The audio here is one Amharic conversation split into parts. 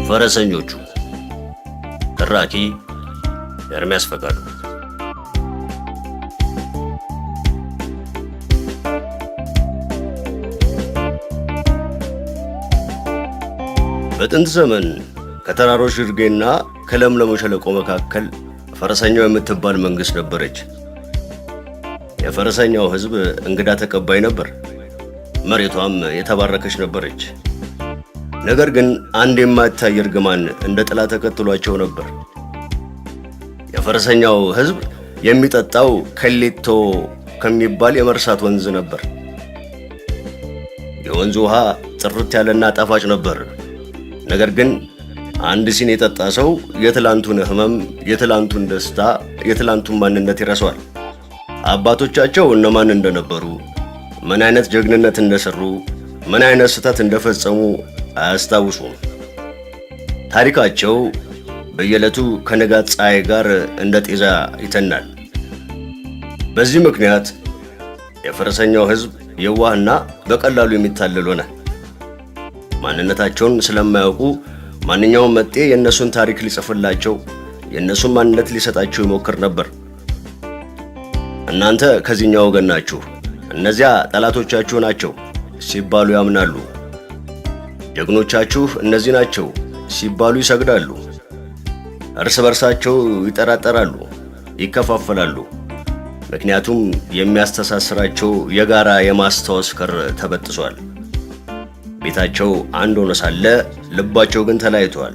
ፈረሰኞቹ። ተራኪ ኤርምያስ ፈቃዱ። በጥንት ዘመን ከተራሮች ግርጌና ከለምለሙ ሸለቆ መካከል ፈረሰኛው የምትባል መንግሥት ነበረች። የፈረሰኛው ሕዝብ እንግዳ ተቀባይ ነበር። መሬቷም የተባረከች ነበረች። ነገር ግን አንድ የማይታይ እርግማን እንደ ጥላ ተከትሏቸው ነበር። የፈረሰኛው ሕዝብ የሚጠጣው ከሌቶ ከሚባል የመርሳት ወንዝ ነበር። የወንዙ ውሃ ጥርት ያለና ጣፋጭ ነበር። ነገር ግን አንድ ሲኒ የጠጣ ሰው የትላንቱን ሕመም፣ የትላንቱን ደስታ፣ የትላንቱን ማንነት ይረሳዋል። አባቶቻቸው እነማን እንደነበሩ፣ ምን አይነት ጀግንነት እንደሰሩ፣ ምን አይነት ስህተት እንደፈጸሙ አያስታውሱም። ታሪካቸው በየዕለቱ ከንጋት ፀሐይ ጋር እንደ ጤዛ ይተናል። በዚህ ምክንያት የፈረሰኛው ሕዝብ የዋህና በቀላሉ የሚታለል ሆነ። ማንነታቸውን ስለማያውቁ ማንኛውም መጤ የእነሱን ታሪክ ሊጽፍላቸው፣ የእነሱን ማንነት ሊሰጣቸው ይሞክር ነበር። እናንተ ከዚህኛው ወገን ናችሁ፣ እነዚያ ጠላቶቻችሁ ናቸው ሲባሉ ያምናሉ። ጀግኖቻችሁ እነዚህ ናቸው ሲባሉ ይሰግዳሉ። እርስ በርሳቸው ይጠራጠራሉ፣ ይከፋፈላሉ። ምክንያቱም የሚያስተሳስራቸው የጋራ የማስታወስ ክር ተበጥሷል። ቤታቸው አንድ ሆኖ ሳለ ልባቸው ግን ተለያይተዋል።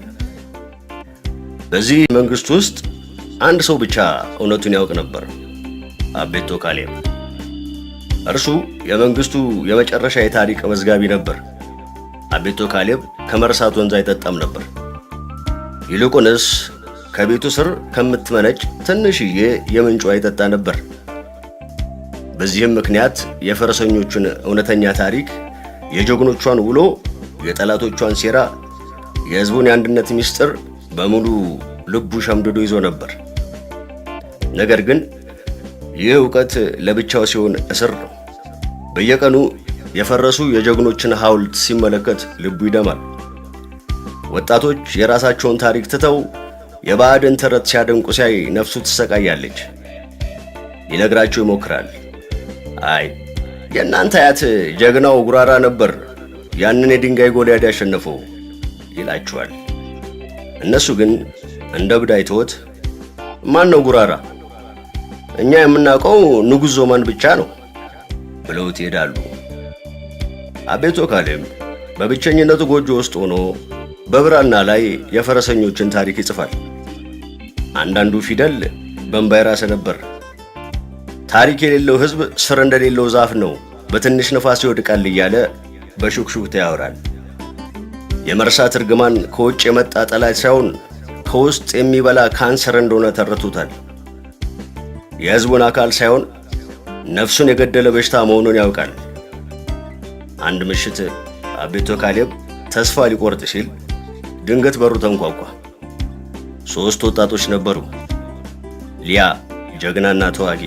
በዚህ መንግስት ውስጥ አንድ ሰው ብቻ እውነቱን ያውቅ ነበር፣ አቤቶ ካሌብ። እርሱ የመንግስቱ የመጨረሻ የታሪክ መዝጋቢ ነበር። አቤቶ ካሌብ ከመርሳት ወንዝ አይጠጣም ነበር። ይልቁንስ ከቤቱ ስር ከምትመነጭ ትንሽዬ የምንጭ ውሃ ይጠጣ ነበር። በዚህም ምክንያት የፈረሰኞቹን እውነተኛ ታሪክ፣ የጀግኖቿን ውሎ፣ የጠላቶቿን ሴራ፣ የሕዝቡን የአንድነት ምስጢር በሙሉ ልቡ ሸምድዶ ይዞ ነበር። ነገር ግን ይህ ዕውቀት ለብቻው ሲሆን እስር ነው። በየቀኑ የፈረሱ የጀግኖችን ሐውልት ሲመለከት ልቡ ይደማል። ወጣቶች የራሳቸውን ታሪክ ትተው የባዕድን ተረት ሲያደንቁ ሲያይ ነፍሱ ትሰቃያለች። ሊነግራቸው ይሞክራል። አይ፣ የእናንተ አያት ጀግናው ጉራራ ነበር ያንን የድንጋይ ጎልያድ ያሸነፈው ይላቸዋል። እነሱ ግን እንደ እብድ አይተውት ማን ነው ጉራራ? እኛ የምናውቀው ንጉሥ ዞማን ብቻ ነው ብለውት ይሄዳሉ። አቤቶ ካሌብ በብቸኝነቱ ጎጆ ውስጥ ሆኖ በብራና ላይ የፈረሰኞችን ታሪክ ይጽፋል። አንዳንዱ ፊደል በእንባ የራሰ ነበር። ታሪክ የሌለው ሕዝብ ስር እንደሌለው ዛፍ ነው፣ በትንሽ ነፋስ ይወድቃል እያለ በሹክሹክታ ያወራል። የመርሳት እርግማን ከውጭ የመጣ ጠላት ሳይሆን ከውስጥ የሚበላ ካንሰር እንደሆነ ተረድቶታል። የሕዝቡን አካል ሳይሆን ነፍሱን የገደለ በሽታ መሆኑን ያውቃል። አንድ ምሽት አቤቶ ካሌብ ተስፋ ሊቆርጥ ሲል ድንገት በሩ ተንኳኳ። ሦስት ወጣቶች ነበሩ። ሊያ ጀግናና ተዋጊ፣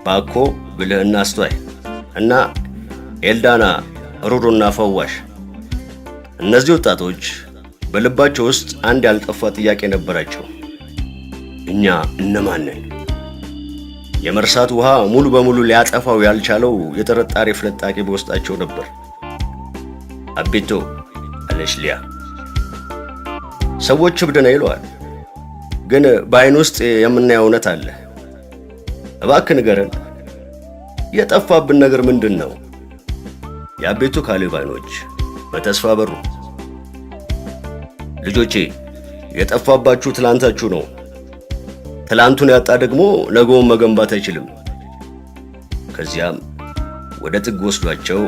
ባኮ ብልህና አስተዋይ እና ኤልዳና ሩሩና ፈዋሽ። እነዚህ ወጣቶች በልባቸው ውስጥ አንድ ያልጠፋ ጥያቄ ነበራቸው። እኛ እነማን ነን? የመርሳት ውሃ ሙሉ በሙሉ ሊያጠፋው ያልቻለው የጥርጣሬ ፍንጣቂ በውስጣቸው ነበር። አቤቶ፣ አለች ሊያ፣ ሰዎች እብድ ነህ ይለዋል፣ ግን በአይን ውስጥ የምናየው እውነት አለ። እባክህ ንገረን፣ የጠፋብን ነገር ምንድን ነው? የአቤቱ ካሌብ አይኖች በተስፋ በሩ። ልጆቼ፣ የጠፋባችሁ ትላንታችሁ ነው። ትላንቱን ያጣ ደግሞ ነገውን መገንባት አይችልም። ከዚያም ወደ ጥግ ወስዷቸው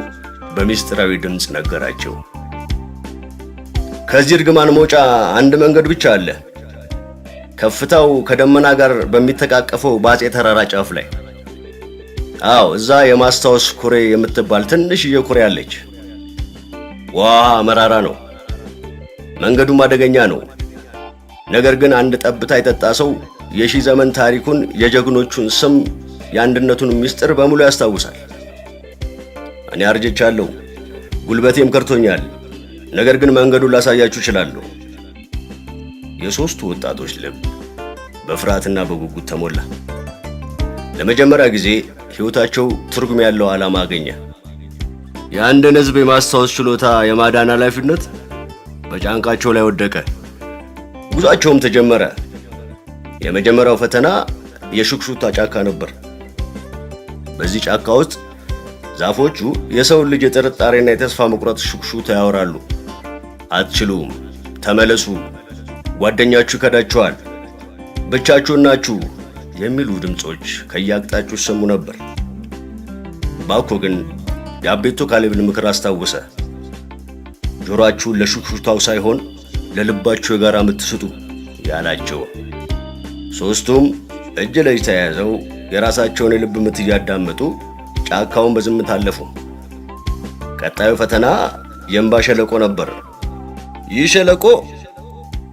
በሚስጥራዊ ድምፅ ነገራቸው። ከዚህ እርግማን መውጫ አንድ መንገድ ብቻ አለ። ከፍታው ከደመና ጋር በሚተቃቀፈው በአፄ ተራራ ጫፍ ላይ። አዎ፣ እዛ የማስታወስ ኩሬ የምትባል ትንሽዬ ኩሬ አለች። ውሃ መራራ ነው፣ መንገዱም አደገኛ ነው። ነገር ግን አንድ ጠብታ የጠጣ ሰው የሺህ ዘመን ታሪኩን፣ የጀግኖቹን ስም፣ የአንድነቱን ምስጢር በሙሉ ያስታውሳል። እኔ አርጅቻለሁ፣ ጉልበቴም ከርቶኛል። ነገር ግን መንገዱን ላሳያችሁ እችላለሁ። የሦስቱ ወጣቶች ልብ በፍርሃትና በጉጉት ተሞላ። ለመጀመሪያ ጊዜ ሕይወታቸው ትርጉም ያለው ዓላማ አገኘ። የአንድን ሕዝብ የማስታወስ ችሎታ የማዳን ኃላፊነት በጫንቃቸው ላይ ወደቀ። ጉዟቸውም ተጀመረ። የመጀመሪያው ፈተና የሹክሹክታ ጫካ ነበር። በዚህ ጫካ ውስጥ ዛፎቹ የሰውን ልጅ የጥርጣሬና የተስፋ መቁረጥ ሹክሹክታ ያወራሉ። አትችሉም፣ ተመለሱ፣ ጓደኛችሁ ይከዳችኋል፣ ብቻችሁን ናችሁ የሚሉ ድምፆች ከየአቅጣጫው ይሰሙ ነበር። ባኮ ግን የአቤቶ ካሌብን ምክር አስታወሰ። ጆሮአችሁን ለሹክሹክታው ሳይሆን ለልባችሁ የጋራ ምት ስጡ ያላቸው። ሦስቱም እጅ ለእጅ ተያይዘው የራሳቸውን የልብ ምት እያዳመጡ ጫካውን በዝምታ አለፉ። ቀጣዩ ፈተና የእምባ ሸለቆ ነበር። ይህ ሸለቆ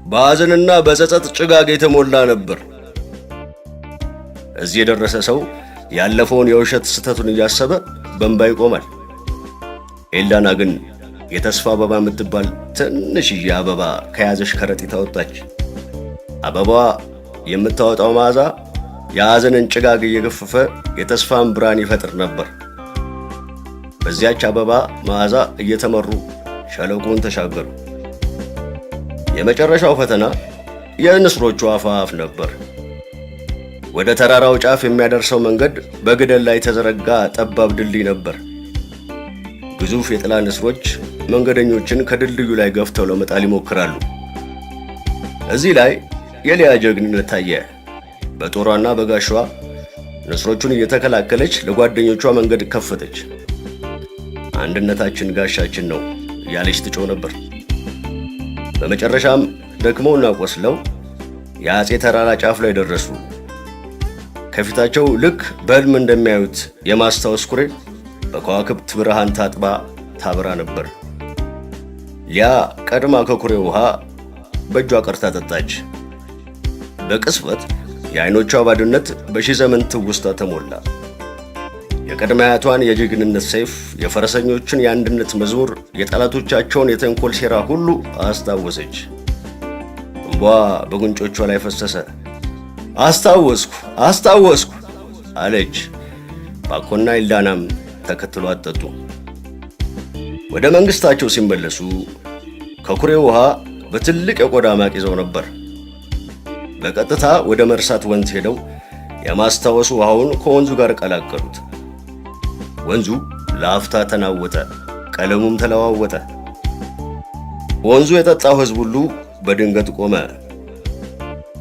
በሐዘንና በጸጸት ጭጋግ የተሞላ ነበር። እዚህ የደረሰ ሰው ያለፈውን የውሸት ስህተቱን እያሰበ በእንባ ይቆማል። ኤልዳና ግን የተስፋ አበባ የምትባል ትንሽዬ አበባ ከያዘች ከረጢት አወጣች። አበባዋ የምታወጣው መዓዛ የሐዘንን ጭጋግ እየገፈፈ የተስፋን ብርሃን ይፈጥር ነበር። በዚያች አበባ መዓዛ እየተመሩ ሸለቆውን ተሻገሩ። የመጨረሻው ፈተና የንስሮቹ አፋፍ ነበር። ወደ ተራራው ጫፍ የሚያደርሰው መንገድ በገደል ላይ የተዘረጋ ጠባብ ድልድይ ነበር። ግዙፍ የጥላ ንስሮች መንገደኞችን ከድልድዩ ላይ ገፍተው ለመጣል ይሞክራሉ። እዚህ ላይ የሊያ ጀግንነት ታየ። በጦሯና በጋሻዋ ንስሮቹን እየተከላከለች ለጓደኞቿ መንገድ ከፈተች። አንድነታችን ጋሻችን ነው እያለች ትጮህ ነበር። በመጨረሻም ደክመውና ቆስለው የአፄ ተራራ ጫፍ ላይ ደረሱ። ከፊታቸው ልክ በሕልም እንደሚያዩት የማስታወስ ኩሬ በከዋክብት ብርሃን ታጥባ ታበራ ነበር። ሊያ ቀድማ ከኩሬ ውሃ በእጇ ቀርታ ጠጣች። በቅጽበት የዓይኖቿ ባዶነት በሺህ ዘመን ትውስታ ተሞላ። የቅድመ አያቷን የጀግንነት ሰይፍ፣ የፈረሰኞችን የአንድነት መዝሙር፣ የጠላቶቻቸውን የተንኮል ሴራ ሁሉ አስታወሰች። እምቧ በጉንጮቿ ላይ ፈሰሰ። አስታወስኩ፣ አስታወስኩ አለች። ባኮና ኢልዳናም ተከትሎ አጠጡ። ወደ መንግስታቸው ሲመለሱ ከኩሬ ውሃ በትልቅ የቆዳ ማቅ ይዘው ነበር። በቀጥታ ወደ መርሳት ወንዝ ሄደው የማስታወሱ ውሃውን ከወንዙ ጋር ቀላቀሉት። ወንዙ ለአፍታ ተናወጠ፣ ቀለሙም ተለዋወጠ። ወንዙ የጠጣው ሕዝብ ሁሉ በድንገት ቆመ።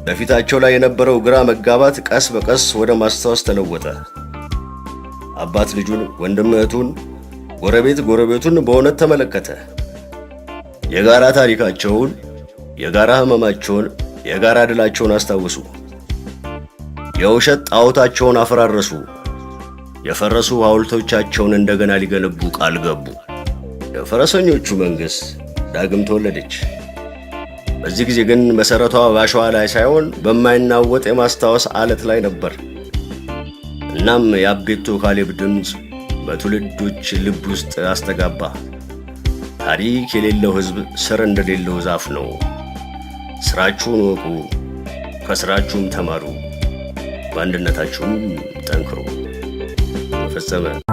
በፊታቸው ላይ የነበረው ግራ መጋባት ቀስ በቀስ ወደ ማስታወስ ተለወጠ። አባት ልጁን፣ ወንድም እህቱን፣ ጎረቤት ጎረቤቱን በእውነት ተመለከተ። የጋራ ታሪካቸውን፣ የጋራ ሕመማቸውን፣ የጋራ ድላቸውን አስታወሱ። የውሸት ጣዖታቸውን አፈራረሱ። የፈረሱ ሐውልቶቻቸውን እንደገና ሊገነቡ ቃል ገቡ። የፈረሰኞቹ መንግሥት ዳግም ተወለደች። በዚህ ጊዜ ግን መሠረቷ በአሸዋ ላይ ሳይሆን በማይናወጥ የማስታወስ አለት ላይ ነበር። እናም የአቤቶ ካሌብ ድምፅ በትውልዶች ልብ ውስጥ አስተጋባ። ታሪክ የሌለው ሕዝብ ስር እንደሌለው ዛፍ ነው። ስራችሁን ወቁ፣ ከስራችሁም ተማሩ፣ በአንድነታችሁም ጠንክሩ። ተፈጸመ።